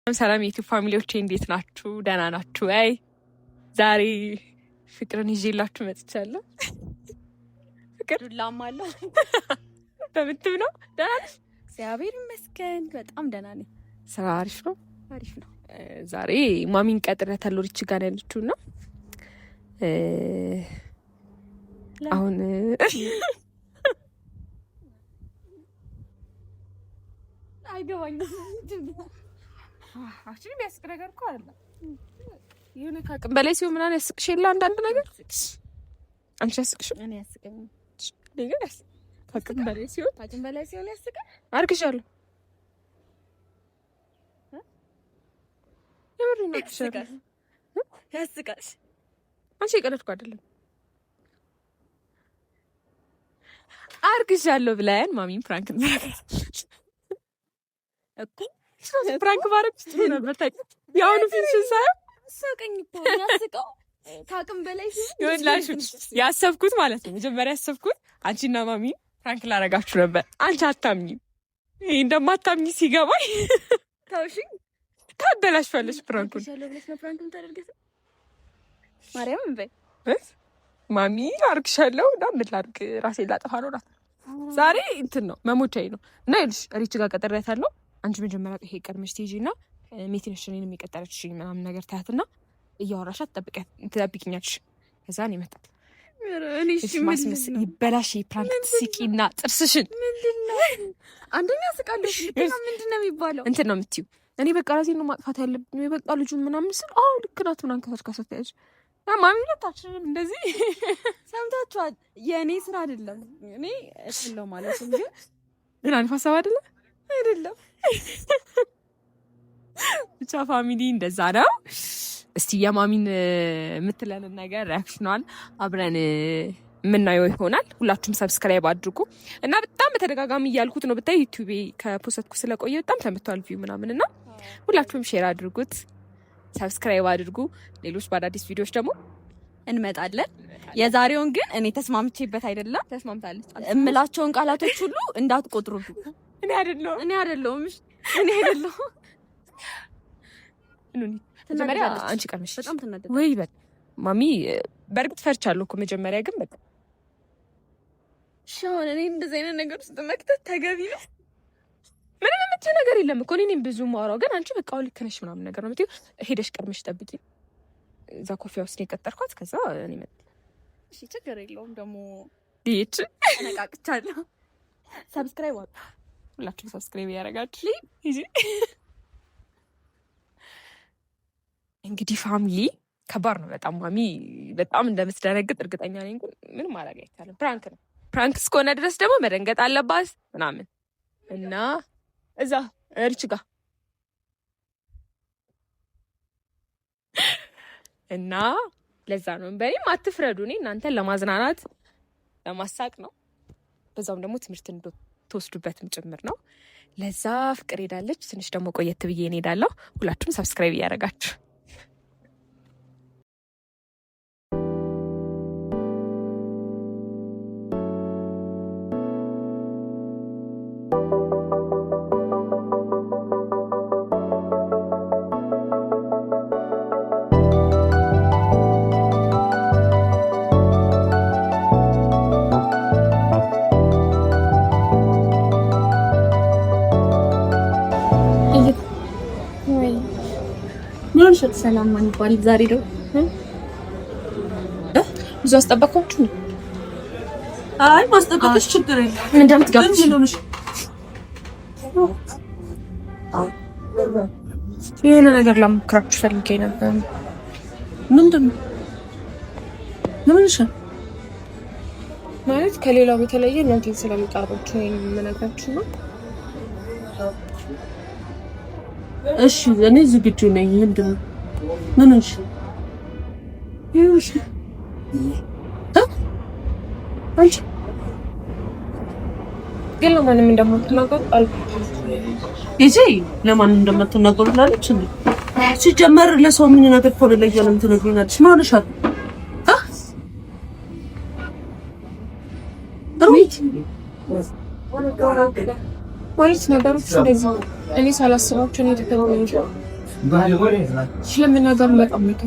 ሰላም የዩቲዩብ family ዎቼ እንዴት ናችሁ? ደህና ናችሁ? አይ ዛሬ ፍቅርን ይዤላችሁ መጥቻለሁ። ፍቅር ዱላም አለው። በምትብ ነው። ደህና ነሽ? እግዚአብሔር ይመስገን በጣም ደህና ነኝ። ስራ አሪፍ ነው። አሪፍ ነው። ዛሬ ማሚን ቀጥሬያታለሁ። ሪች ጋር ነው ያለችው እና አሁን አይገባኝም። Actually የሚያስቅ ነገር እኮ አይደለም። የሆነ ከአቅም በላይ ሲሆን ምናምን ያስቅሽ የለ አንዳንድ ነገር አንቺ ያስቅሽ? እኔ ያስቀኝ። እኔ ግን ያስቅ ከአቅም በላይ ሲሆን ከአቅም በላይ ሲሆን ያስቃል። አርግዣለሁ። የምሬን ነው። አርግዣለሁ። ያስቃል። አንቺ የቀለድኩ አይደለም። አርግዣለሁ ብለን ማሚን prank እኮ prank ማድረግ ጥሩ ነበር። ታውቂያለሽ፣ የአሁኑ ፊትሽን ሳየው አሳቀኝ እኮ የሚያስቀው ከአቅም በላይ ሲሆን ይኸውላችሁ ያሰብኩት ማለት ነው። መጀመሪያ ያሰብኩት አንቺና ማሚ prank ላረጋችሁ ነበር። አንቺ አታምኚም። ይሄ እንደማታምኚ ሲገባኝ ታውሽኝ ታበላሽዋለሽ prank ኡን። አርግዣለሁ ብለሽ ነው prank የምታደርገው? ማርያምን በይ። ማሚ አርግሻለሁ እና ምን ላድርግ ራሴን ላጠፋ ነው ናት። ዛሬ እንትን ነው መሞቻዬ ነው። እና ይኸውልሽ ሪች ጋር ቀጥሬያታለሁ። አንቺ መጀመሪያ ይሄ ቀድመሽ ትሄጂ እና ሜትነሽ እኔንም የቀጠረችሽኝ ምናምን ነገር ታያትና እያወራሻት ትጠብቂኛለሽ። ከዛ እኔ እመጣለሁ። ማስመሰል ይበላሽ prank ትስቂና ጥርስሽን ምንድን ነው? አንደኛ ስቃለሁ፣ ሁለተኛ ምንድን ነው የሚባለው? እንትን ነው የምትይው። እኔ በቃ ራሴን ነው ማጥፋት ያለብኝ በቃ ልጁን ምናምን ስል አዎ ልክ ናት ምናምን ከታች ካሰት ያለች ማሚ ሁለታችንም እንደዚህ ሰምታችኋል። የእኔ ስራ አይደለም። እኔ እችላለሁ ማለት ነው፣ ግን ግን አሪፍ ሀሳብ አይደለ? አይደለም። ብቻ family እንደዛ ነው። እስቲ የማሚን የምትለንን ነገር reaction ኗን አብረን የምናየው ይሆናል። ሁላችሁም subscribe አድርጉ እና በጣም በተደጋጋሚ እያልኩት ነው። ብታይ ዩቲዩቤ ከ post ኩ ስለቆየ በጣም ተመቷል view ምናምን እና ሁላችሁም share አድርጉት፣ subscribe አድርጉ። ሌሎች በአዳዲስ ቪዲዮዎች ደግሞ እንመጣለን። የዛሬውን ግን እኔ ተስማምቼበት አይደለም። ተስማምታለች እምላቸውን ቃላቶች ሁሉ እንዳትቆጥሩብኝ። እኔ አይደለሁም እኔ አይደለሁም። እሺ እኔ አይደለሁም። መጀመሪያ አንቺ ቀድመሽ በጣም ትናደዳለች። ወይ በል ማሚ። በእርግጥ ፈርቻለሁ እኮ መጀመሪያ ግን በቃ እሺ አሁን እኔ እንደዚህ አይነት ነገር ውስጥ መክተት ተገቢ ነው? ምንም የምትይው ነገር የለም እኮ እኔ ነኝ ብዙ የማወራው፣ ግን አንቺ በቃ ልክ ነሽ ምናምን ነገር ነው የምትይው። ሄደሽ ቀድመሽ ጠብቂ። እዛ coffee house ነው የቀጠርኳት። ከዛ እኔ መጣሁ። እሺ ችግር የለውም። ደግሞ ይህች ተነቃቅቻለሁ። Subscribe አድርጉ። ሁላችሁም subscribe ያደረጋችሁ ሂጂ። እንግዲህ family ከባድ ነው በጣም ማሚ በጣም እንደምትደነግጥ እርግጠኛ ነኝ። ግን ምንም ማድረግ አይቻልም። Prank ነው። Prank እስከሆነ ድረስ ደግሞ መደንገጥ አለባት ምናምን እና እዛ እርች ጋር እና ለዛ ነው በእኔም አትፍረዱ። እኔ እናንተን ለማዝናናት ለማሳቅ ነው። በዛውም ደግሞ ትምህርት እንድትወስዱበትም ጭምር ነው። ለዛ ፍቅር ሄዳለች። ትንሽ ደግሞ ቆየት ብዬ እንሄዳለሁ። ሁላችሁም subscribe እያደረጋችሁ ሰላም ማን ይባል ዛሬ ደግሞ ብዙ አስጠበቅኳችሁ ነው። አይ ማስጠበቅሽ ችግር የለም። ምን እንደምትጋብዥ የሆነ ነገር ላሞክራችሁ ፈልጌ ነበር። ምንድን ነው? ምን እሺ፣ ማለት ከሌላው በተለየ እናንተን ስለምቀርባችሁ ነው የምነግራችሁ ነው። እሺ፣ እኔ ዝግጁ ነኝ። ምንድን ነው? ምን እሺ፣ እሺ፣ አንቺ ግን ለማንም እንደማትናገሩ አልኩት። ይዜ ለማንም እንደማትናገሩ ላለች እንዴ? ሲጀመር ለሰው ምን ነገር ከሆነ ለየለም ትነግሪናለሽ። ምን ሆነሻል? ማለት ነገሮች እንደዚህ እኔ ሳላስባቸው ነው የተከናወኑት። ስለምናገር በጣም በቃ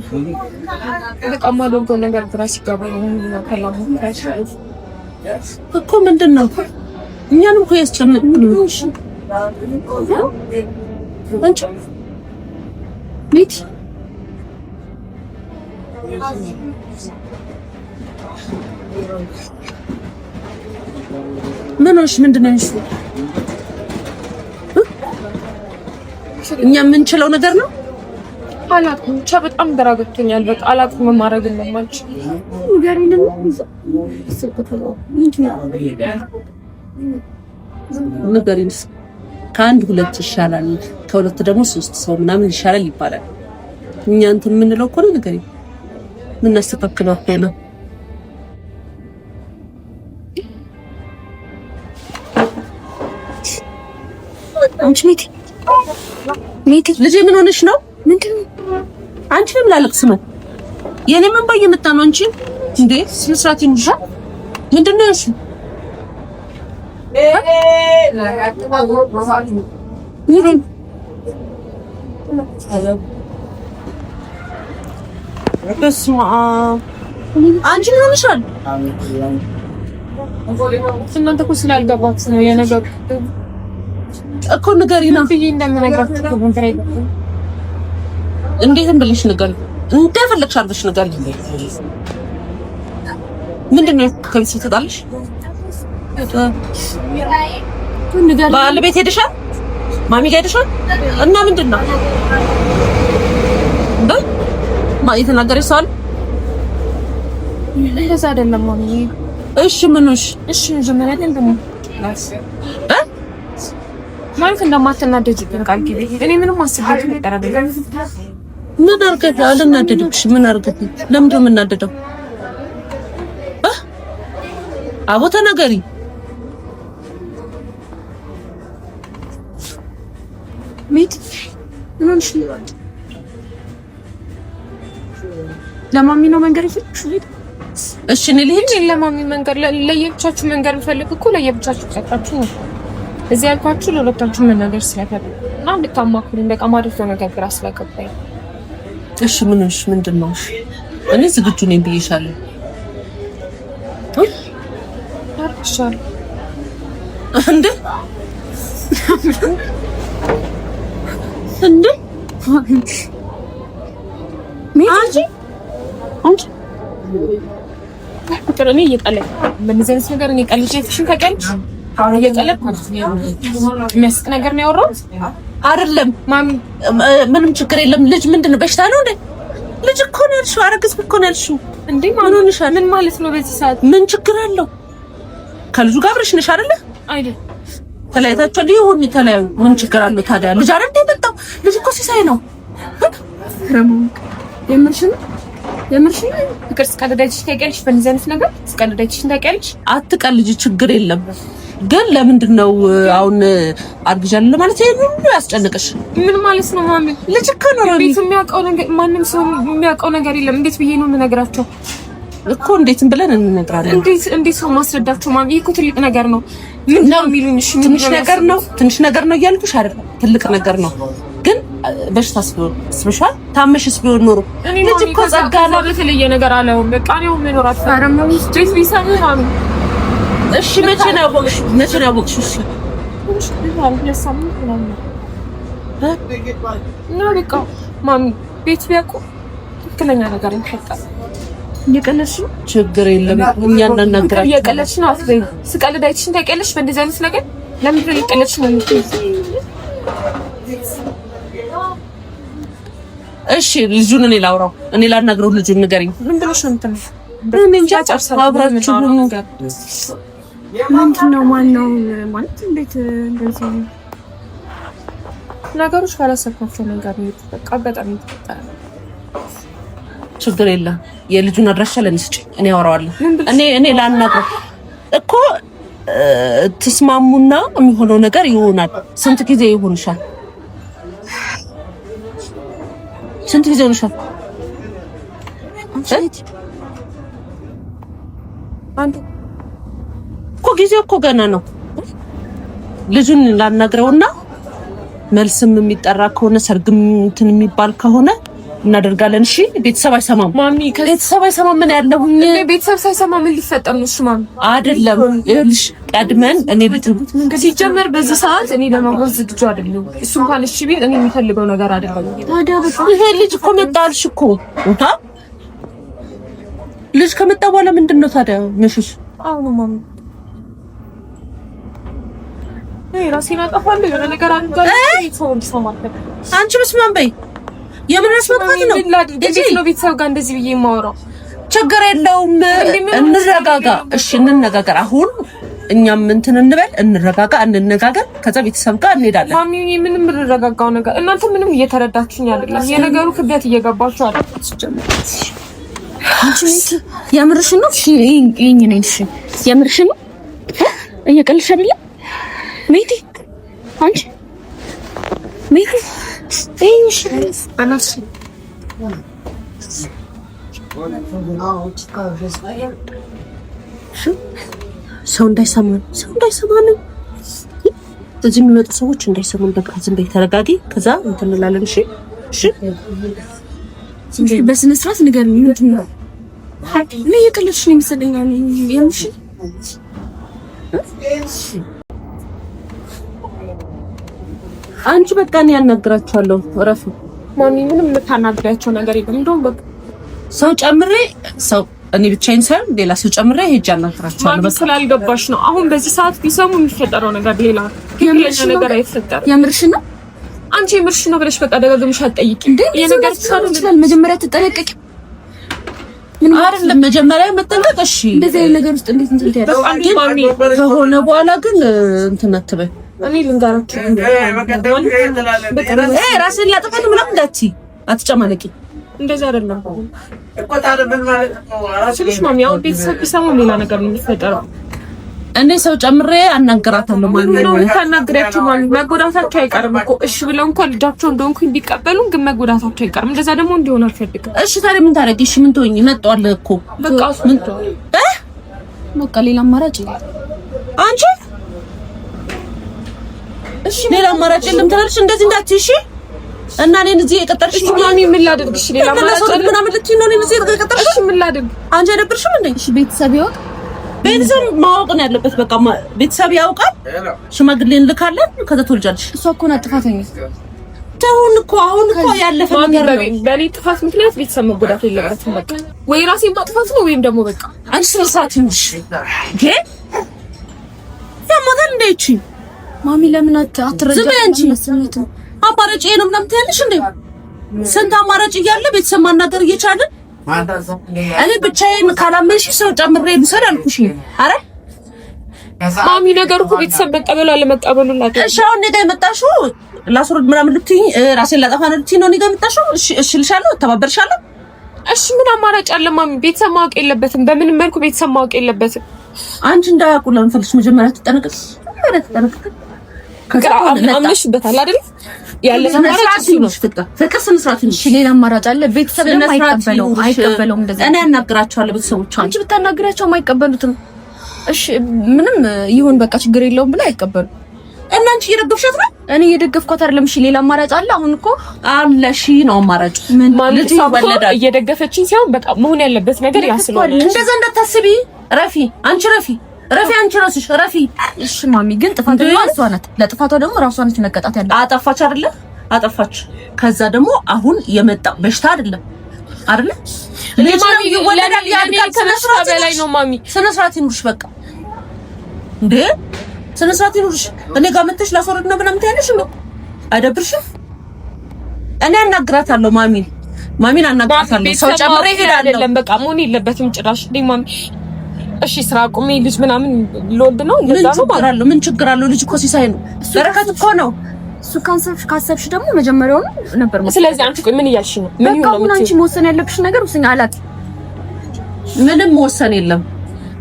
የማደርገው ነገር ግራ ሲገባኝ እኮ ምንድን ነው እኛንም እኮ ያስጨነቅን ነው። አንቺ ቤት ምን ሆንሽ? ምንድን ነው እሱ? እኛ የምንችለው ነገር ነው። አላውቅም፣ ብቻ በጣም ግራ ገብቶኛል። በቃ አላውቅም ማድረግ እንደማልችል ንገሪን። ከአንድ ሁለት ይሻላል፣ ከሁለት ደግሞ ሶስት ሰው ምናምን ይሻላል ይባላል። እኛ እንትን የምንለው እኮ ነው። ንገሪን፣ የምናስተካክለው እኮ ነው። አንቺ ሜቲ ሜቲ፣ ልጄ ምን ሆነሽ ነው? ምንድን ነው? አንቺ ለምን ላለቅስ ነው? የኔ ምን ባይ የመጣ ነው? አንቺ እንዴ ስነ ስርዓት ይኑርሽ። ምንድን ነው እሱ? በስመ አብ። አንቺ ምን ሆነሻል? እናንተ እኮ ስላልገባችሁ ነው የነገሩ እኮ ንገሪና ብዬ እንደምነግራችሁ እኮ ግራ የገባኝ። እንዴትም ብለሽ ንገሪኝ፣ እንደፈለግሽ አድርገሽ ንገሪኝ። ምንድን ነው ከቤተሰብ ተጣልሽ? ባል ቤት ሄደሻል? ማሚ ጋር ሄደሻል? እና ምንድን ነው እንዴ? ማ የተናገረሽ ሰው አለ? እንደዛ አይደለም ማሚ። እሺ ምንሽ? እሺ መጀመሪያ ግን ደግሞ እ ማለት እንደማትናደጂብኝ ቃል ግቢ። እኔ ምንም አስቤት ነገር አይደለም። ምን አድርገሽ? አልናደድብሽ። ምን አድርገሽ? ለምንድን ነው የምናደደው? እ አቦ ተናገሪ። ሜቲ ምን ሆነሽ ነው? ለማሚ ነው መንገር የፈለግሽው? ሄድ እሺ እኔ ልሂድ። ለማሚ መንገር ለየብቻችሁ መንገር ብፈልግ እኮ ለየብቻችሁ ቀጣችሁ ነው። እዚህ ያልኳችሁ ለሁለታችሁ መናገር ስለፈለኩ እና እንድታማክሩኝ በቃ ማድረግ ነገር ግራ ስለገባኝ። እሺ ምን ሆንሽ? ምንድን ነው? እሺ እኔ ዝግጁ ነኝ ብዬሻለሁ። አርግሻለሁ። እንዴ እንዴ አንቺ አንቺ ፍቅር እኔ እየቀለድኩ በእንደዚህ አይነት ነገር እኔ ቀልጄ ፊሽን ታውቂያለሽ? እየቀለድኩ የሚያስቅ ነገር ነው ያወራሁት አይደለም ማሚ። ምንም ችግር የለም። ልጅ ምንድን ነው በሽታ ነው እንዴ? ልጅ እኮ ነው ያልሽው፣ አረግዝም እኮ ነው ያልሽው። እንዴ ምን ሆነሻል? ምን ማለት ነው በዚህ ሰዓት? ምን ችግር አለው? ከልጁ ጋር አብረሽ ነሽ አይደለ? አይደል ተለያይታችኋል? ይሁን ተለያዩ። ምን ችግር አለው ታዲያ? ልጅ አይደል እንዴ የመጣው? ልጅ እኮ ሲሳይ ነው። የምርሽን ነው? የምርሽን ነው? ፍቅር ስቀልድ አይተሽ ታውቂያለሽ? በእንደዚህ አይነት ነገር ስቀልድ አይተሽ ታውቂያለሽ? አትቀልጂ፣ ችግር የለም። ግን ለምንድን ነው አሁን አርግዣለሁ ለማለት ይሄን ሁሉ ያስጨንቅሽ? ምን ማለት ነው ማሚ? ልጅ እኮ ነው ረሚ ቤቱ የሚያውቀው ነገር ማንም ሰው የሚያውቀው ነገር የለም። እንዴት ብዬ ነው የምነግራቸው? እኮ እንዴትም ብለን እንነግራለን። እንዴት እንዴት ሰው ማስረዳቸው ማሚ? ይሄ እኮ ትልቅ ነገር ነው። ምን ነው የሚሉኝ? እሺ ትንሽ ነገር ነው ትንሽ ነገር ነው እያልኩሽ አይደለም፣ ትልቅ ነገር ነው። ግን በሽታ ስብሻል ታመሽስ ቢሆን ኖሮ ልጅ እኮ ጸጋ ነው። በተለየ ነገር አለው። በቃ ነው መኖር አትፈርም። ቤት ቢሰሙ ማሚ እሺ መቼ ነው ያወቅሽው? መቼ ነው ያወቅሽው? እሺ እና በቃ ማሚ ቤት ቢያውቁ ትክክለኛ ነገር ይፈጣል። እየቀለድሽ ነው? ችግር የለም እኛ እናናግራለን። እየቀለድሽ ነው አትበይ። ስቀልድ አይተሽኝ ታውቂያለሽ? በእንደዚህ አይነት ነገር ለምንድን ነው እየቀለድሽ ነው የምትይው? እሺ ልጁን እኔ ላውራው፣ እኔ ላናግረው። ልጁን ንገሪኝ። ምን ብለሽ ነው የምትለው? እኔ እንጃ አብራችሁ ሁኑ። ምንድን ነው? ማን ነው ማለት? እንዴት እንደዚህ ነገሮች ካላሰብኳቸው ነገር ነው በቃ በጣም የተፈጠረ ነው። ችግር የለም። የልጁን አድራሻ ለእኔ ስጪኝ፣ እኔ አወራዋለሁ። እኔ እኔ ላናግረው እኮ ትስማሙና የሚሆነው ነገር ይሆናል። ስንት ጊዜ ይሆንሻል? ስንት ጊዜ ይሆንሻል? አንተ እኮ ጊዜው እኮ ገና ነው። ልጁን ላናግረውና መልስም የሚጠራ ከሆነ ሰርግም እንትን የሚባል ከሆነ እናደርጋለን። እሺ ቤተሰብ አይሰማም ማሚ፣ ቤተሰብ አይሰማም። ምን ያለሁኝ ቤተሰብ ሳይሰማ ምን ሊፈጠር ነው? እሺ ማሚ አይደለም፣ ይኸውልሽ ቀድመን እኔ ሲጀመር በዚህ ሰዓት እኔ ለማግባት ዝግጁ አይደለሁም። እሱ እንኳን እሺ ቢል እኔ የሚፈልገው ነገር አይደለም። ታዲያ ይሄ ልጅ እኮ መጣ አልሽ እኮ ልጅ ከመጣ በኋላ ምንድን ነው ታዲያ ምሽሽ? አሁን ማሚ ራሴን አጠፋለሁ የሆነ ነገር አድርጋለሁ። አንቺ በስመ አብ በይ። የምን ራስ መጥፋት ነው? እንዴት ነው ቤተሰብ ጋር እንደዚህ ብዬ የማወራው? ችግር የለውም እንረጋጋ። እሺ እንነጋገር። አሁን እኛም እንትን እንበል፣ እንረጋጋ፣ እንነጋገር። ከዛ ቤተሰብ ጋር እንሄዳለን። ማሚ ምንም የምንረጋጋው ነገር እናንተ ምንም እየተረዳችሁኝ አይደለም። የነገሩ ክብደት እየገባችሁ አይደለም። የምርሽን ነው? እሺ ይሄን ነኝ። እሺ የምርሽን ነው? እየቀልሽ አይደለም ሜቲ? አንቺ ሜቲ ሰው እንዳይሰማን ሰው እንዳይሰማን እዚህ የሚመጡ ሰዎች እንዳይሰሙን፣ በቃ ዝም በይ ተረጋጊ። ከዛ እንትን እንላለን። እሺ እሺ፣ በስነ ስርዓት ንገሪኝ። ምንድን ነው እኔ እየቀለድሽ ነው የመሰለኝ። የምርሽን አንቺ በቃ እኔ ያናግራቸዋለሁ። እረፉ ማሚ። ምንም የምታናግሪያቸው ነገር የለም። እንደውም በቃ ሰው ጨምሬ ሰው እኔ ብቻዬን ሳይሆን ሌላ ሰው ጨምሬ ሄጄ አናግራቸዋለሁ። ማሚ ስላልገባሽ ነው። አሁን በዚህ ሰዓት ቢሰሙ የሚፈጠረው ነገር ሌላ ነገር አይፈጠርም። የምርሽን ነው አንቺ የምርሽን ነው ብለሽ በቃ ደጋግመሽ አትጠይቂ። የነገር ይችላል። መጀመሪያ ትጠነቀቂ አይደለም መጀመሪያ መጠንቀቅ። እሺ እንደዚህ አይነት ነገር ውስጥ እንዴት እንትን ትያለሽ? ከሆነ በኋላ ግን እንትን አትበይ። እኔ ልንገራችሁ ራስን ላጥፋት ምናምን እንዳትዪ፣ አትጨማለቂ። እንደዚህ አይደለም ስልሽ ማሚ፣ አሁን ቤተሰብ ቢሰሙ ሌላ ነገር ነው የሚፈጠረው። እኔ ሰው ጨምሬ አናግራታለሁ ማለት ነው። ታናግሪያቸው ማለት መጎዳታቸው አይቀርም እኮ እሺ ብለው እንኳን ልጃቸው እንደሆንኩኝ ቢቀበሉም ግን መጎዳታቸው አይቀርም። እንደዛ ደግሞ እንዲሆን አልፈልግም። እሺ ታዲያ ምን ታደርጊ? እሺ ምን ትሆኚ? መጥቷል እኮ በቃ ምን በቃ ሌላ አማራጭ የለም። አንቺ እሺ ሌላ አማራጭ የለም ትላለች። እንደዚህ እንዳትዪ እሺ። እና እኔን እዚህ የቀጠርሽ ማሚ ምን ላድርግ? እሺ ሌላ አማራጭ የለም ምናምን ልትይ ነው? እኔን እዚህ የቀጠርሽ? እሺ ምን ላድርግ? አንቺ አይደብርሽም እንዴ? እሺ ቤተሰብ ይወቅ ቤተሰብ ማወቅ ነው ያለበት። በቃ ቤተሰብ ያውቃል። ሽማግሌ እንልካለን። ከዛ ትወልጃለሽ። እሷ እኮ ናት ጥፋተኛ። ተውን እኮ አሁን እኮ ያለፈ ነገር ነው። በእኔ ጥፋት ምክንያት ቤተሰብ መጎዳት የለበትም። በቃ ወይ ራሴን ማጥፋት ነው ወይም ደግሞ በቃ አንቺ ስነ ስርዓት ይኑርሽ። ግን ያማታል እንደ ይቺ ማሚ ለምን አትረጃ? ዝም በይ አንቺ። አማራጭ ይሄ ነው ምናምን ትያለሽ እንዴ? ስንት አማራጭ እያለ ቤተሰብ ማናገር እየቻለን እኔ ብቻዬን ካላመንሽ ሰው ጨምሬ ልውሰድ አልኩሽ። አረ ማሚ ነገር እኮ ቤተሰብ መቀበሉ አለመቀበሉ ላደ እሺ፣ አሁን እኔ ጋር የመጣሽው ላስወርድ ምናምን ልትይኝ ራሴን ላጠፋ ነው ልትይኝ ነው እኔ ጋር የመጣሽው? እሺ እሺ እልሻለሁ፣ እተባበርሻለሁ። እሺ ምን አማራጭ አለ ማሚ? ቤተሰብ ማወቅ የለበትም በምንም መልኩ ቤተሰብ ማወቅ የለበትም። አንቺ እንዳያውቁ ለምን ፈልግሽ? መጀመሪያ ትጠነቀቅ፣ መጀመሪያ ትጠነቀቅ። አምነሽበታል አይደል? ያለ አማራጭ እሱ ነው። ፍቅር ስነ ስርዓት ይኑርሽ። ሌላ አማራጭ አለ። ቤተሰብ ደግሞ አይቀበለውም አይቀበለውም። እንደዚህ እኔ አናግራቸዋለሁ ቤተሰቦቿን። አንቺ ብታናግራቸውም አይቀበሉትም። እሺ ምንም ይሁን በቃ ችግር የለውም ብላ አይቀበሉም። እና አንቺ እየደገፍሻት ነው? እኔ እየደገፍኳት አይደለም። እሺ ሌላ አማራጭ አለ። አሁን እኮ አለ። እሺ ነው አማራጭ። ምን ልጅ ይወለዳል። እየደገፈችኝ ሳይሆን በቃ መሆን ያለበት ነገር ያ ስለሆነ እንደዛ እንዳታስቢ። ረፊ አንቺ ረፊ ረፊ አንቺ ራስሽ ረፊ። እሺ ማሚ ግን ጥፋተኛ እሷ ናት። ለጥፋቷ ደግሞ ራሷ ነች መቀጣት ያለባት። አጠፋች አይደለ? አጠፋች። ከዛ ደግሞ አሁን የመጣ በሽታ አይደለም አይደለ? ልጅ ነው ይወለዳል፣ ያድጋል። ስነ ስርዓት በላይ ነው ማሚ። ስነ ስርዓት ይኑርሽ በቃ እንዴ ስነ ስርዓት ይኑርሽ። እኔ ጋር መተሽ ላስወርድ ነው ምናምን ትያለሽ ነው አይደብርሽም? እኔ አናግራታለሁ ማሚን ማሚን አናግራታለሁ። ሰው ጨምሬ እሄዳለሁ። አይደለም በቃ መሆን የለበትም ጭራሽ። እንዴ ማሚ እሺ ስራ አቁሜ ልጅ ምናምን ልወልድ ነው ምን እንደዛ ነው ችግር አለው? ምን ችግር አለው? ልጅ እኮ ሲሳይ ነው፣ በረከት እኮ ነው። እሱ ካሰብሽ ደግሞ መጀመሪያውኑ ነበር ማለት። ስለዚህ አንቺ ቆይ ምን እያልሽ ነው? ምን በቃ ይሁን አሁን ነው አንቺ መወሰን ያለብሽ ነገር ወስኝ። አላውቅም ምንም መወሰን የለም።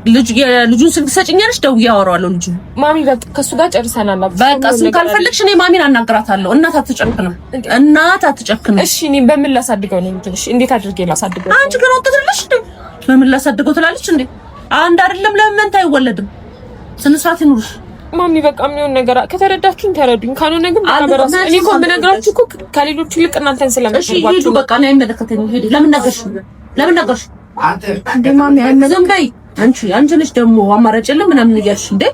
ልጅ የልጁን ስልክ ትሰጭኛለሽ? ደውዬ አወራዋለሁ። ልጁ ማሚ በቃ ከእሱ ጋር ጨርሰናል። በቃ እሱን ካልፈለግሽ እኔ ማሚን አናግራታለሁ። እናት አትጨክንም፣ እናት አትጨክንም። እሺ እኔ በምን ላሳድገው ነው የምትልሽ? እንዴት አድርጌ ላሳድገው? አንቺ ግን ወጣት አይደለሽ እንዴ? በምን ላሳድገው ትላለች እንዴ? አንድ አይደለም ለምን መንታ አይወለድም? ስነ ስርዓት ይኑርሽ። ማሚ በቃ የሚሆን ነገር ከተረዳችሁኝ ተረዱኝ፣ ካልሆነ ግን በቃ በራሴ እኔ እኮ የምነግራችሁ እኮ ከሌሎች ይልቅ እናንተን ስለምትባችሁ። እሺ በቃ እኔ አይመለከተኝም። ሂዱ። ለምን ነገርሽ? ለምን ነገርሽ? እንዴ ማሚ ዝም በይ አንቺ። አንቺ ነሽ ደግሞ አማራጭ የለም ምናምን እያልሽ እንዴ።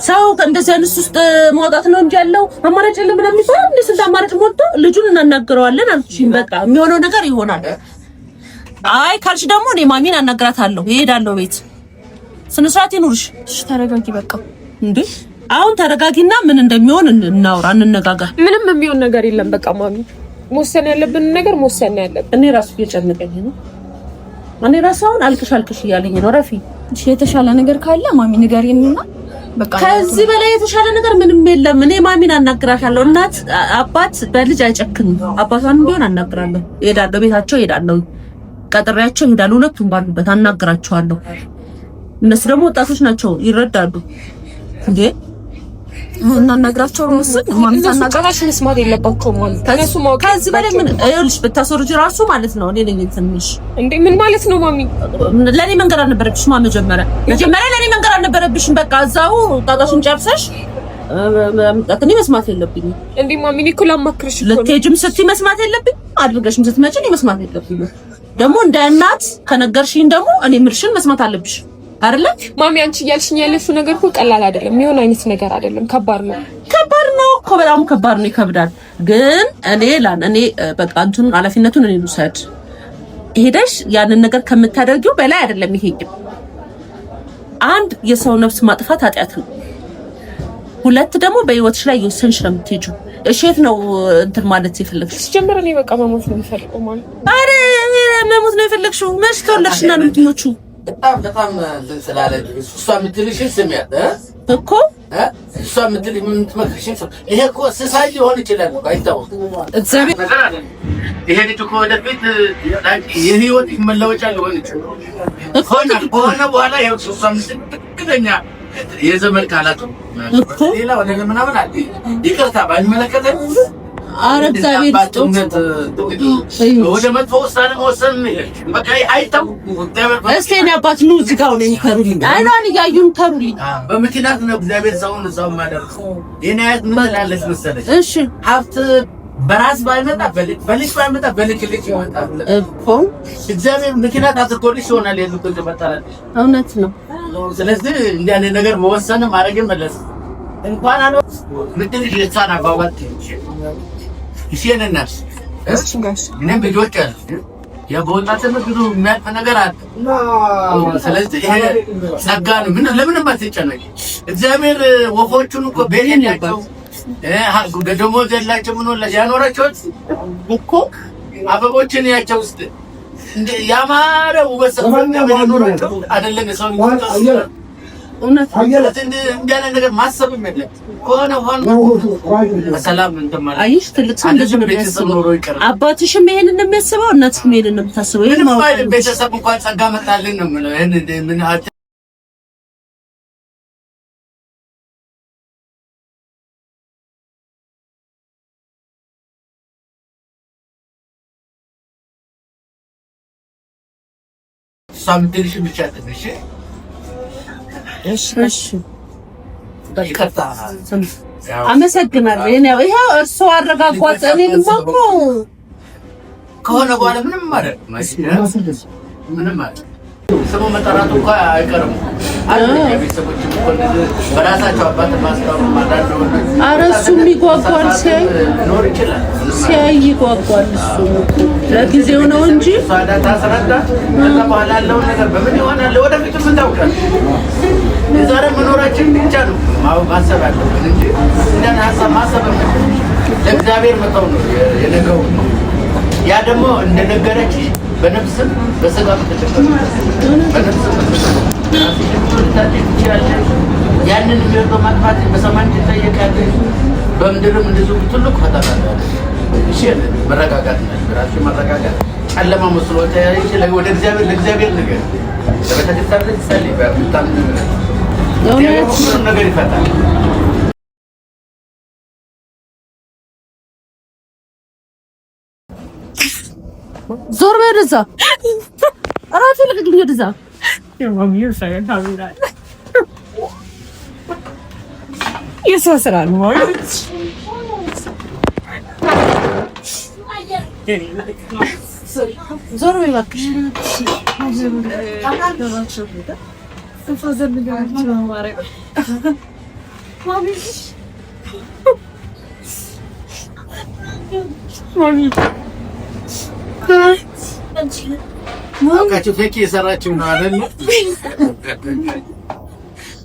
ሰው እንደዚህ አይነት ውስጥ ማውጣት ነው እንጂ ያለው አማራጭ የለም ምናምን ይባላል። እንዴ ስንት አማራጭ ሞልቶ ልጁን እናናግረዋለን አልኩሽኝ። በቃ የሚሆነው ነገር ይሆናል። አይ ካልሽ ደግሞ እኔ ማሚን አናግራታለሁ፣ እሄዳለሁ ቤት። ስነ ስርዓት ይኑርሽ። እሺ ተረጋጊ በቃ። እንዴ አሁን ተረጋጊና ምን እንደሚሆን እናውራ፣ እንነጋገር። ምንም የሚሆን ነገር የለም። በቃ ማሚ መወሰን ያለብን ነገር መወሰን ያለብን። እኔ ራሱ እየጨነቀኝ ነው። እኔ ራሱ አሁን አልቅሽ አልቅሽ እያለኝ ነው። ረፊ እሺ የተሻለ ነገር ካለ ማሚ ንገሪንና በቃ ከዚህ በላይ የተሻለ ነገር ምንም የለም። እኔ ማሚን አናግራታለሁ። እናት አባት በልጅ አይጨክንም። አባቷንም ቢሆን አናግራለሁ። እሄዳለሁ፣ ቤታቸው እሄዳለሁ፣ ቀጥሬያቸው እሄዳለሁ። ሁለቱም ባሉበት አናግራቸዋለሁ። እነሱ ደግሞ ወጣቶች ናቸው፣ ይረዳሉ። እንዴ እናናግራቸው ነው። ማሚ ታናግራሽ መስማት የለባቸውም ማለት እነሱ ማወቅ ከዚህ በላይ ምን ይኸውልሽ፣ ብታስወርጂ ራሱ ማለት ነው እኔ ነኝ ትንሽ እንዴ ምን ማለት ነው ማሚ? ለኔ መንገር አልነበረብሽም። መጀመሪያ መጀመሪያ ለኔ መንገር አልነበረብሽም። በቃ እዛው ጣጣሽን ጨርሰሽ መምጣት እኔ መስማት የለብኝም። እንዴ ማሚ እኔ እኮ ላማክርሽ እኮ ነው። ልትሄጂም ስትይ መስማት የለብኝም፣ አድርገሽም ስትመጪ እኔ መስማት የለብኝም። ደግሞ እንደ እናት ከነገርሽኝ ደግሞ እኔ ምልሽን መስማት አለብሽ አይደለ? ማሚ አንቺ እያልሽኝ ያለሽው ነገር እኮ ቀላል አይደለም። የሚሆን አይነት ነገር አይደለም። ከባድ ነው። ከባድ ነው እኮ በጣም ከባድ ነው፣ ይከብዳል። ግን እኔ ላን እኔ በቃ እንትኑን ኃላፊነቱን እኔ ልውሰድ። ሄደሽ ያንን ነገር ከምታደርጊው በላይ አይደለም። ይሄ አንድ የሰው ነፍስ ማጥፋት ኃጢአት ነው። ሁለት ደግሞ በህይወትሽ ላይ እየወሰንሽ ነው የምትሄጂው። እሺ የት ነው እንትን ማለት የፈለግሽው? ሲጀምር እኔ በቃ መሞት ነው የምፈልገው ማለት አረ መሞት ነው የፈለግሽው? መች ተወለድሽና ነው የምትሞቺው? በጣም በጣም እንትን ስላለች እሷ የምትልሽን ስሚያት እኮ እሷ የምትልሽ የምትመክርሽን ይሄ እኮ ስሳይ ሊሆን ይችላል እኮ አይታወቅም። እግዚአብሔር ነገር አለ። ይሄ ልጅ እኮ ወደፊት የህይወት መለወጫ ሊሆን ይችላል ከሆነ በኋላ ይኸው እሷ የምትል ትክክለኛ የዘመድ ካላቱ ሌላ ወደ ምናምን አለ። ይቅርታ ባይመለከተን ኧረ እግዚአብሔር ወደ መጥፎ ውሳኔ መወሰን በቃ አይታወቅም። እስኪ የእኔ አባት ኑ እዚህ ጋር ሆነው ይምከሩልኝ፣ አይኗን እያዩ ይምከሩልኝ። በምክንያት ነው እግዚአብሔር ሰውን እዛው የማደርገው። የእኔ አያት ምን ትላለች መሰለች? እሺ ሀብት በራስ ባይመጣ በልጅ ባይመጣ በልጅ ልጅ ይመጣል እኮ እግዚአብሔር ምክንያት አድርጎልሽ ይሆናል የልጅ መጣላለች። እውነት ነው። ስለዚህ እንዲህ አይነት ነገር መወሰን ማድረግን መለስ እንኳን አለ ምትልሽ የእሷን አባባል እሺ የእኔ እናት እኔም ልጆች አሉ። በወጣትነት ብዙ የሚያልፍ ነገር አለ። ስለዚህ ይሄ ጸጋ ነው። ምን ለምንም አትጨነቂ። እግዚአብሔር ወፎቹን እኮ ቤት የላቸው ደሞዝ የላቸው ምን ሆነላቸው ያኖራቸዋል እኮ አበቦችን ያቸው ውስጥ ያማረ ውበት ያኖራቸው አይደለም የሰው እውነት እንዲህ ያለ ነገር ማሰብም የለም። ከሆነ ሆነ በሰላም እንትን ማለት አይሽ ትልቅ ሰው እንደዚህ ነው ቤተሰብ የሚያስበው። ኖሮ ይቀራል። አባትሽም ይሄንን ነው የሚያስበው፣ እናትሽም ይሄንን ነው የምታስበው። ይሄን ምንም ማወቅ አይልም። አለብሽ። ቤተሰብ እንኳን ጸጋ መጣልን ነው የምለው። ይሄን ምን እሷ የምትልሽን ብቻ ትንሽ እሺ ይቅርታ አመሰግናለሁ። ይሄን ያው ይኸው እርስዎ አረጋጓት። እኔንማ እኮ ከሆነ በኋላ ምንም ማለት ምንም ማለት ስሙ መጠራቱ እኮ አይቀርም። ቤተሰቦችም እኮ እንደዚህ በራሳቸው አባት ማስታወቅ አንዳንድ ወንዶች ኧረ እሱም ይጓጓል ሲያይ ሊኖር ይችላል። ሲያይ ይጓጓል። እሱም እኮ ለጊዜው ነው እንጂ እሷ ታስረዳ። ከዛ በኋላ ያለውን ነገር በምን ይሆናል ወደፊቱ ምን ታውቃለህ? የዛሬ መኖራችን ብቻ ነው ማሰብ ያለብን እንጂ እንደን ሀሳብ ማሰብ ለእግዚአብሔር መተው ነው የነገው። ያ ደግሞ እንደነገረች በነፍስም በስጋም ተጨበጠ። በነፍስም በስጋም ልታጭ ትችላለሽ። ያንን የሚወጣው ማጥፋት በሰማይ ትጠየቃለሽ፣ በምድርም እንደዚሁ ትልቅ ፈተና ነው። እሺ መረጋጋት ነው፣ ራስሽ መረጋጋት። ጨለማ መስሎ ተያይሽ ወደ እግዚአብሔር ለእግዚአብሔር ነገር ለቤተክርስቲያን ልትጸልይ በምታምን እግዚአብሔር ሁሉንም ነገር ይፈታል። ዞር በይ ወደዛ፣ እራሱ ልቅቅኝ ወደዛ። የሰው ስራ ነው። ዞር በይ እባክሽ። አውቃችሁ fake እየሰራችሁ ነው አይደል?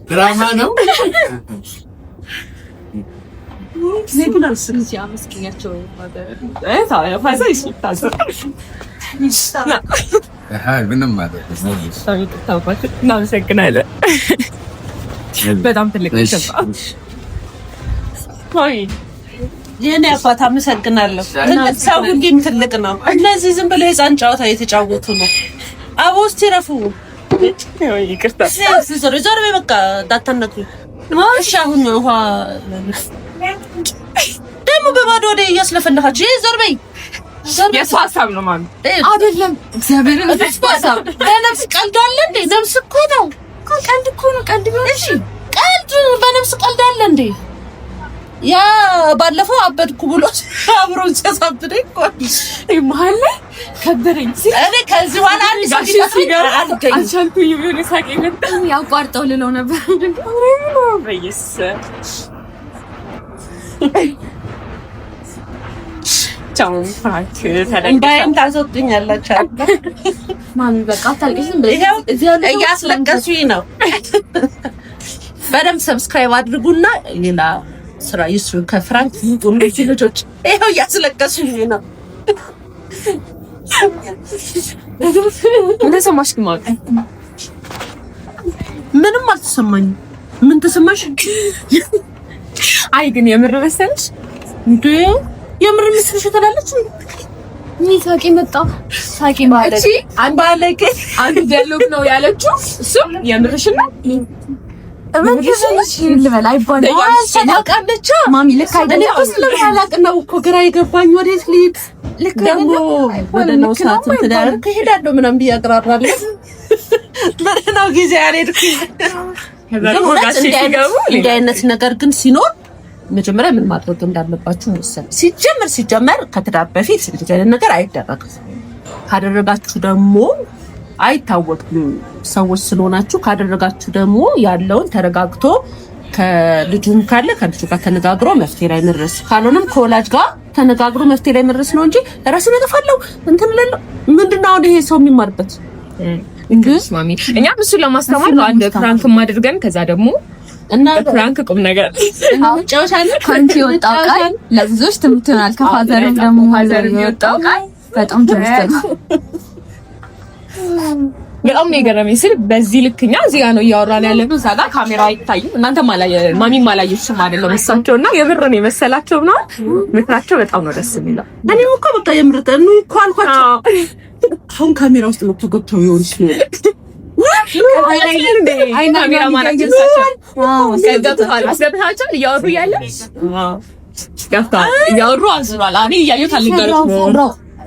ድራማ ነው። ምንም እናመሰግናለን። በጣም ትልቅ የኔ አባት አመሰግናለሁ። ትልቅ ሰው ሁሌም ትልቅ ነው። እነዚህ ዝም ብለው የህፃን ጨዋታ እየተጫወቱ ነው። አቦ እስቲ ረፉ። ዞር በይ በቃ እንዳታነግሩኝ። እሺ አሁን ውሃ ደግሞ በባዶ ወደ እያስለፈለፋችሁ ይሄ ዞር በይ። የእሱ ሀሳብ ነው ማለት አይደለም። እግዚአብሔርን የእሱ ሀሳብ በነፍስ ቀልድ አለ እንዴ? ነፍስ እኮ ነው። ቀልድ እኮ ነው። ቀልድ ቢሆን እሺ፣ ቀልድ በነፍስ ቀልድ አለ እንዴ? ያ ባለፈው አበድኩ ብሎ አብሮን ሲያሳብደኝ እኮ መሀል ላይ ከበረኝ። እኔ ከዚህ በኋላ አንድ ሰው አልገኝም። አልቻልኩኝም። የሆነ ሳቄ መጣ። ያቋርጠው ልለው ነበር። ቻው ፍራንክ እንባዬን ታስወጡኛላችሁ። ማሚ በቃ አታልቅሽ። ዝም ብለሽ ይኸው እያስለቀሱኝ ነው። በደንብ subscribe አድርጉና ሌላ ስራ ይስሩ። ከፍራንክ ይውጡ እነዚህ ልጆች። ይኸው እያስለቀሱኝ ነው። ምን ተሰማሽ ግን ማሚ? ምንም አልተሰማኝም። ምን ተሰማሽ? አይ ግን የምር መሰለሽ እንዴ? የምር መስልሽ ትላለች እንዴ? እኔ ሳቄ መጣ። ሳቄ ማለት እቺ አንድ ባለጌ አንድ dialogue ነው ያለችው። እሱም የምርሽን ነው ምን ትሰልሽ ልበል አይባልም። ታውቃለች። ማሚ ልክ እኔ አይደለም። እኮ ስለማላውቅ ነው እኮ ግራ የገባኝ። ወዴት ልሂድ ልክ ደግሞ አይደለም። ወደ ነው ልክ ነው ሰዓት እንትን ያደርግ እሄዳለሁ ምናምን ብዬ አቅራራለሁ። በደህናው ጊዜ አልሄድኩም። ከዛ ደግሞ ጋሼ ሲገቡ እንዲህ አይነት ነገር ግን ሲኖር መጀመሪያ ምን ማድረግ እንዳለባችሁ መሰል። ሲጀመር ከትዳር በፊት እንደዚህ አይነት ነገር አይደረግም። ካደረጋችሁ ደግሞ አይታወቅም ሰዎች ስለሆናችሁ፣ ካደረጋችሁ ደግሞ ያለውን ተረጋግቶ ከልጁም ካለ ከልጁ ጋር ተነጋግሮ መፍትሄ ላይ መድረስ፣ ካልሆነም ከወላጅ ጋር ተነጋግሮ መፍትሄ ላይ መድረስ ነው እንጂ ራስን እጠፋለሁ እንትን እላለሁ። ምንድን ነው አሁን ይሄ ሰው የሚማርበት? ማሚ እኛም እሱን ለማስተማር ነው አንድ prank አድርገን ከዛ ደግሞ እና prank ቁም ነገር ጨውሻለሁ ከአንቺ የወጣው ቃል ለብዙዎች ትምህርት ይሆናል። ከ father ም ደግሞ father ም የወጣው ቃል በጣም ትምህርት ነው። በጣም ነው የገረመኝ ስል በዚህ ልክ እኛ እዚህ ጋር ነው እያወራን ያለ ነው። እዛ ጋር ካሜራ አይታይም። እናንተም አላየ ማሚም አላየችም አይደለም እሳቸው እና የምር ነው የመሰላቸው ምናምን ምክራቸው በጣም ነው ደስ የሚለው። እኔም እኮ በቃ የምር እኑ እኮ አልኳቸው። አሁን ካሜራ ውስጥ መጥቶ ገብተው ይሆን አስገብታቸው እያወሩ እያለ ገብተዋል። እያወሩ አዝኗል። እኔ እያየሁት አልንገርም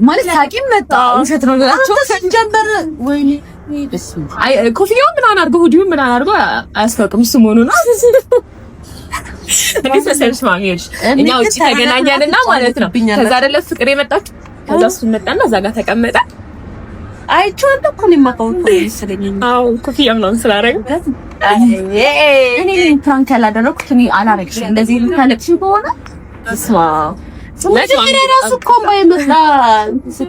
ማለት ሳቂም መጣ። ውሸት ነው ብላቸው ሲጀመር ወይኔ አይ ኮፍያውን ምናምን አድርጎ hoodie ውን ምናምን አድርጎ አያስታውቅም እሱ መሆኑን። እንዴት መሰለሽ ማሚ ይኸውልሽ እኛ ውጭ ተገናኘንና ማለት ነው። ከዛ አይደለ ፍቅር የመጣችው ከዛ እሱ መጣና እዛ ጋር ተቀመጠ። አይቼዋለሁ እኮ እኔ የማውቀው እኮ ነው መሰለኝ። አዎ ኮፍያ ምናምን ስላደረገ እኔ ነኝ prank ያላደረኩት። እኔ አላረግሽም። እንደዚህ የምታለቅሽ ከሆነ ስማ መጀመሪያ ራሱ እኮ እምባ የመጣ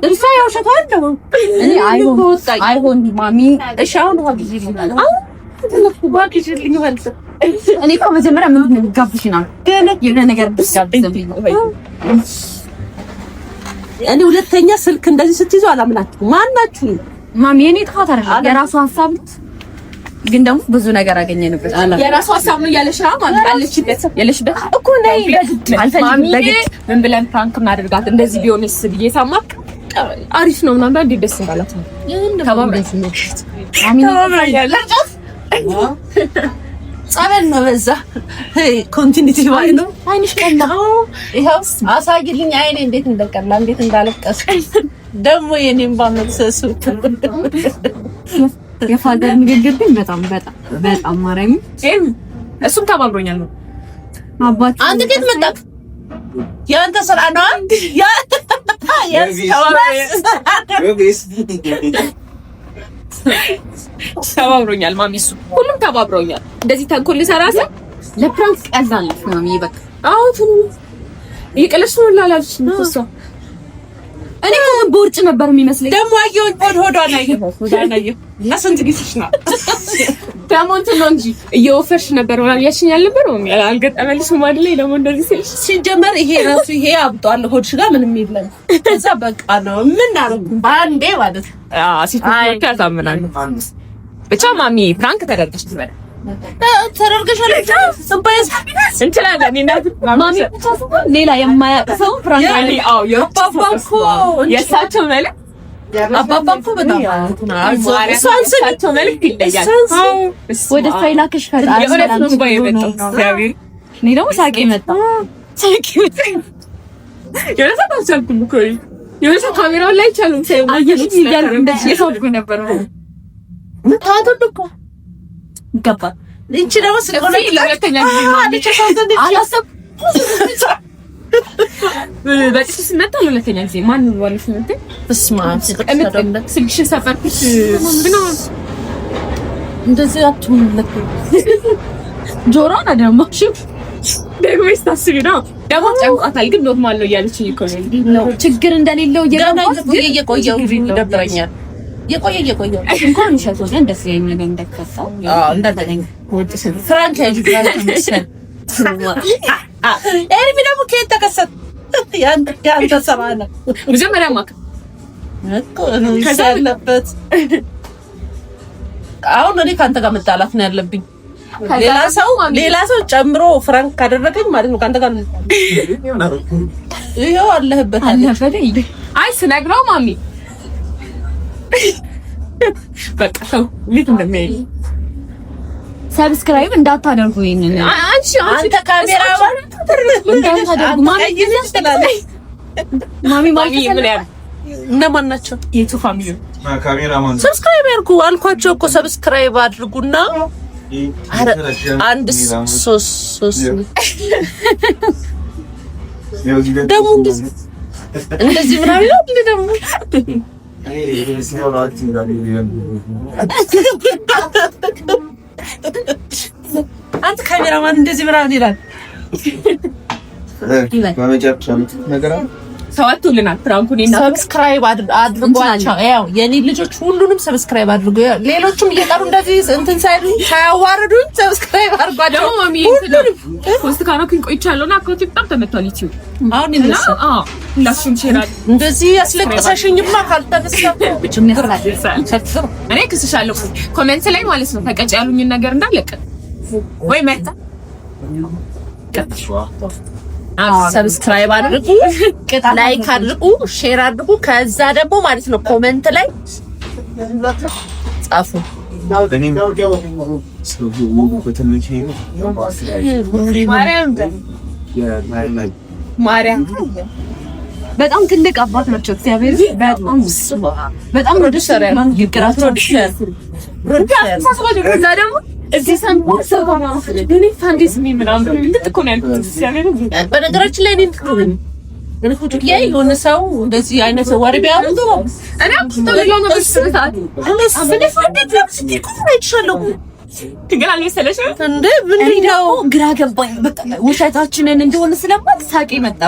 እርሷ የውሸቷን ነው። እኔ አይሆን አይሆን ማሚ እሺ አሁን ውሃ ጊዜ እኔ እኮ መጀመሪያ ምን ነው ጋብሽና የሆነ ነገር ብትጋብዘኝ እኔ ሁለተኛ ስልክ እንደዚህ ስትይዙ አላምናችሁ። ማናችሁ ማሚ የኔ ጥፋት አይደለም፣ የራሱ ሀሳብ ነው። ግን ደግሞ ብዙ ነገር አገኘንበት። የራሱ ሀሳብ ነው እያለሽ ነው ማለት አለችበት ያለሽበት እኮ ነይ በግድ አልፈልግም፣ በግድ ምን ብለን prank እናደርጋት እንደዚህ ቢሆንስ ብዬ ሳማክ አሪፍ ነው ምናምን እንዴት ደስ እንዳላት ነው። ጸበል ነው በዛ continuity ባይ ነው። አይንሽ ቀላ። ይኸው አሳይልኝ አይኔ እንዴት እንደቀላ እንዴት እንዳለቀስኩ ደግሞ የኔም ባመፍሰሱ የ father ንግግር ግን በጣም በጣም በጣም ማርያም እሱም ተባብሮኛል ነው አባት አንተ ከየት መጣህ? የአንተ ስራ ነው። ተባብሮኛል ማሚ፣ እሱ ሁሉም ተባብሮኛል። እንደዚህ ተንኮል ልሰራ ስል ለ prank ቀላል ነው ማሚ። በቃ አዎ እየቀለድሽ ነው ላላልሽም እኮ እሷ። እኔ እኮ ቦርጭ ነበር የሚመስለኝ። ደግሞ አየሁኝ፣ ሆዷን አየሁ፣ ሆዷን አየሁ። እና ስንት ጊዜሽ ነው ደግሞ እንትን ነው እንጂ እየወፈርሽ ነበር ምናምን ያልሽኝ አልነበር? ማሚ አልገጠመልሽም አይደል? ደግሞ እንደዚህ ስልሽ ሲጀመር ይሄ ራሱ ይሄ አብጧል። ሆድሽ ጋር ምንም የለም። ከዛ በቃ ነው ምን አደረኩ በአንዴ ማለት ነው። አዎ ሴቶች ያሳምናሉ። ብቻ ማሚ prank ተደርገሽ ትበል ተደርገሻል። እንችላለን። ማሚ ብቻ ሳይሆን ሌላ የማያውቅ ሰው prank አዎ የእሳቸው መልክ አባባ እኮ በጣም እሳቸው መልክ ይለያል። ወደ እሷ ይላክሽ ፈጣሪ። የእውነት ነው እንባ የመጣው እግዚአብሔር። እኔ ደግሞ ሳቄ መጣ። ሳቄ መጣ። የሆነ ሰዓት አልቻልኩም እኮ የሆነ ሰዓት ካሜራውን ላይ አይቻልም። እንደዚህ የሳቅኩ ነበር። እኮ ይገባል። ይቺ ደግሞ ለሁለተኛ ጊዜ አላሰብኩም። በጭስ ስመታ ለሁለተኛ ጊዜ ማን ነው ባለፈው እንትን በስመ አብ ስልክሽን ሰበርኩት ምናምን እንደዚህ አትሁን። ጆሮን አደማሽው ደግሞ ስታስቢ ነው ደግሞ ጨንቋታል፣ ግን normal ነው እያለችኝ እኮ ነው። ችግር እንደሌለው እየገባች እየቆየው ይደብረኛል። የቆየ እየቆየ እንኳን ውሸት ሆነ እንደዚህ አይነት ነገር እንዳይከሰው እንዳታገኝ ፍራንክ ያጅ ኤርሚ ደግሞ ከየት ተከሰተ? ያንተ ስራ ነው መጀመሪያ ማክ እኮ ያለበት። አሁን እኔ ከአንተ ጋር መጣላት ነው ያለብኝ። ሌላ ሰው ጨምሮ ፍራንክ ካደረገኝ ማለት ነው ከአንተ ጋር ይኸው አለህበት። አይ ስነግረው ማሚ በቃ ሰው እንዴት እንደሚያይ subscribe እንዳታደርጉ ይሄንን አንቺ አንተ ካሜራ እንዳታደርጉ። ማሚ ማሚ ምን ያህል እነማን ናቸው? የቱ family subscribe ያድርጉ አልኳቸው እኮ subscribe አድርጉና አንድ ሶስት ሶስት ደግሞ እንደዚህ ምናምን ነው እንዴ ደግሞ አንተ ካሜራማን እንደዚህ ምናምን ይላል። ሰዋቱልናል prank ኡን እና subscribe አድርጓቸው። ያው የኔ ልጆች ሁሉንም subscribe አድርጉ። ሌሎቹም እየጠሩ እንደዚህ እንትን ሳይሉ ሳያዋርዱኝ subscribe አድርጓቸው። ደግሞ ማሚ post ካረኩኝ ቆይቻለሁ እና account ኤ በጣም ተመቷል። ዩቲዩብ አሁን ይነሳል። አዎ ሁላችሁም share አድርጉ። እንደዚህ ያስለቅሰሽኝማ ካልተነሳ እኔ ክስሻለሁ። comment ላይ ማለት ነው ተቀጭ ያሉኝን ነገር እንዳለቀ ወይ መጣ subscribe አድርጉ፣ like አድርጉ፣ share አድርጉ። ከዛ ደግሞ ማለት ነው comment ላይ ጻፉ። ማርያም በጣም ትልቅ አባት ናቸው። እግዚአብሔር በጣም በጣም ይቅራቸው። እዛ ደግሞ እዚህ በነገራችን ላይ እኔ የሆነ ሰው እንደዚህ አይነት ወሬ ቢያወሩ ግራ ገባኝ። በቃ ውሸታችንን እንደሆነ ስለማቅ ሳቄ መጣ።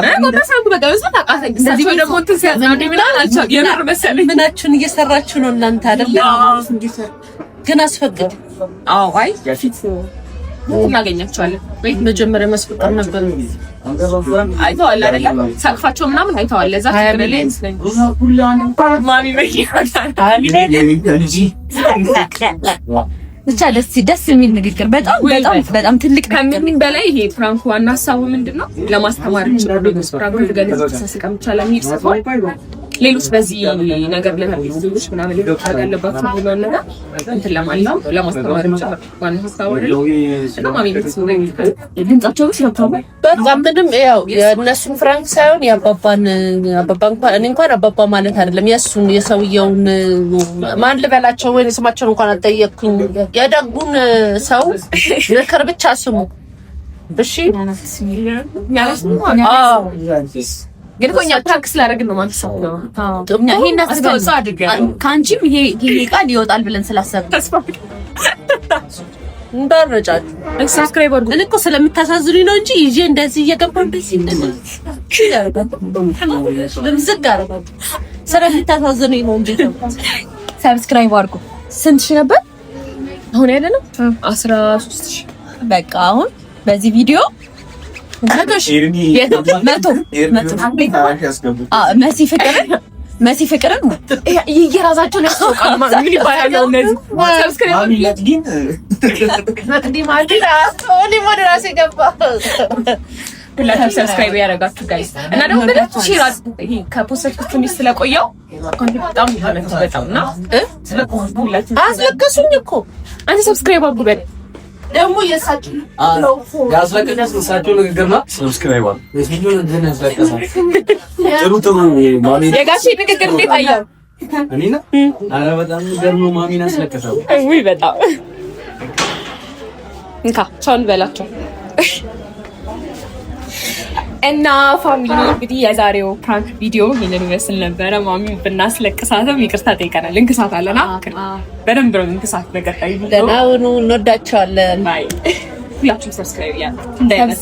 ምናችሁን እየሰራችሁ ነው እናንተ አይደለ? ግን አስፈቅድ። አዎ፣ አይ ፊት እናገኛቸዋለን። ወይ መጀመሪያ ማስፈቀድ ነበር። አይተዋል አይደለ? ሳቅፋቸው ምናምን አይተዋል። ለዛ ችግር ላይ አይመስለኝም። ማሚ ብቻ ደስ ደስ የሚል ንግግር፣ በጣም በጣም በጣም ትልቅ ከምንም በላይ ይሄ prank ዋና ሀሳቡ ምንድነው? ለማስተማር ይችላል። prank ገለጽ ተሳስቀም ይቻላል የሚል ጽፏል። ሌሎች በዚህ ነገር ለሌሎች ምናምን ሌሎች ያለባቸው ብሎ ነገር እንትን ለማለት ነው፣ ለማስተማር ይችላል። ዋና ሀሳቡ አይደል? እና ማሚ ድምጻቸው ብቻ በጣም ምንም ያው የእነሱን ፍራንክ ሳይሆን የአባባን አባባ እንኳን እኔ እንኳን አባባ ማለት አይደለም የእሱን የሰውየውን ማን ልበላቸው ወይ ስማቸውን እንኳን አልጠየቅኩኝ። የደጉን ሰው ምክር ብቻ ስሙ። እሺ ግን እኮ እኛ prank ስላደረግን ነው ማለት ነው። ይሄን አስበን ከአንቺም ይሄ ቃል ይወጣል ብለን ስላሰብን ተስፋ እንዳረጫችሁ subscribe አድርጉ። እኔ እኮ ስለምታሳዝኑኝ ነው እንጂ ይዤ እንደዚህ እየገባሁ እንደዚህ ልምዝግ አደረጋችሁ። ስለምታሳዝኑኝ ነው እንጂ subscribe አድርጉ። ስንት ሺህ ነበር አሁን ያለ ነው? 13 ሺህ። በቃ አሁን በዚህ ቪዲዮ 100 መሲ ፍቅርን መሲ ፍቅርን የራሳቸውን ያስታውቃሉ። ምን ይባላል እነዚህ subscribe ሁላችሁም subscribe ያደረጋችሁ guys እና ደግሞ በደንብ share አድርጉ። ከ post ኩት ትንሽ ስለቆየው በጣም በጣም እና አስለቀሱኝ እኮ አንተ subscribe አድርጉ በል ደግሞ የእሳቸው ያስለቀሳቸው ንግግር ነው። subscribe ጥሩ ጥሩ የጋሼ ንግግር እንዴት አየው? እኔና ኧረ በጣም ገርሞ ማሚን አስለቀሰው። ውይ በጣም እንካ ቻው እንበላቸው እና family እንግዲህ የዛሬው prank ቪዲዮ ይህንን ይመስል ነበረ። ማሚ ብናስለቅሳትም ይቅርታ ጠይቀናል። እንክሳት አለና በደንብ ነው እንክሳት ነገር ደህና ሁኑ። እንወዳቸዋለን። ሁላችሁም subscribe እያለ እንዳይረሳ።